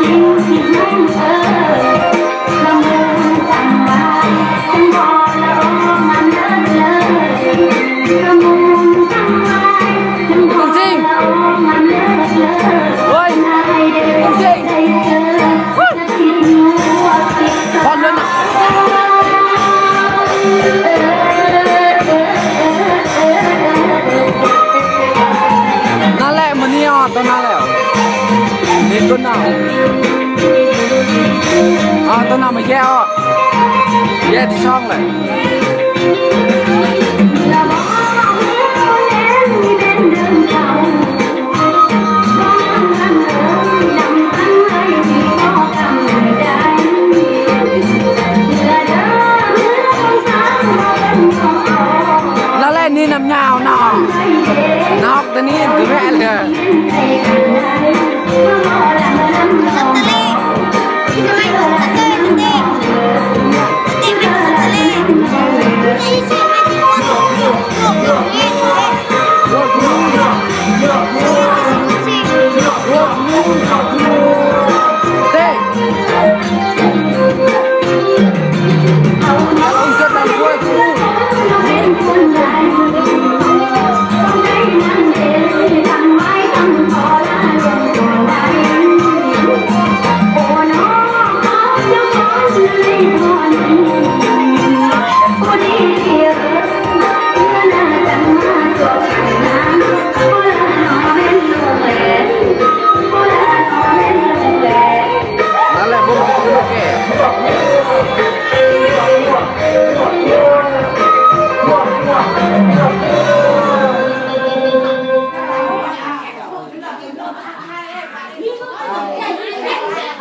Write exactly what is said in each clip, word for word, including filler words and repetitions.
Tung Sing. Oi. Tung Sing. Kon lun. Nale mani o to nale. Ni to na. A to na ma ye o. Ye ti song le. Lale ni nam nyao na. Nok tani dure le.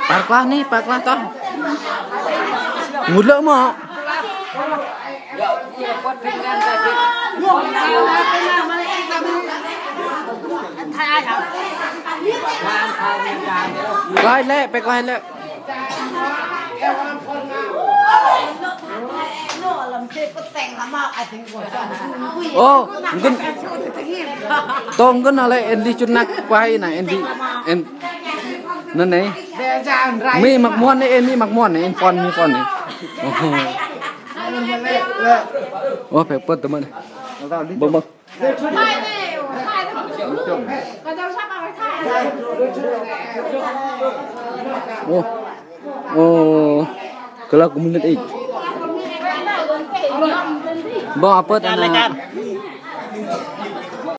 Paklah ni, paklah toh. Ngulak mo. Lai le, pek lai le. Oh, ngun. Tong ngun ale endi chunak kwai na endi. En. Nane. Mi mak muan ne, mi mak muan ne, en phone, mi phone ne. Oh, pek pot teman. Bom bom. Oh. Oh. Kalau aku minat eh. Bom apa tanah?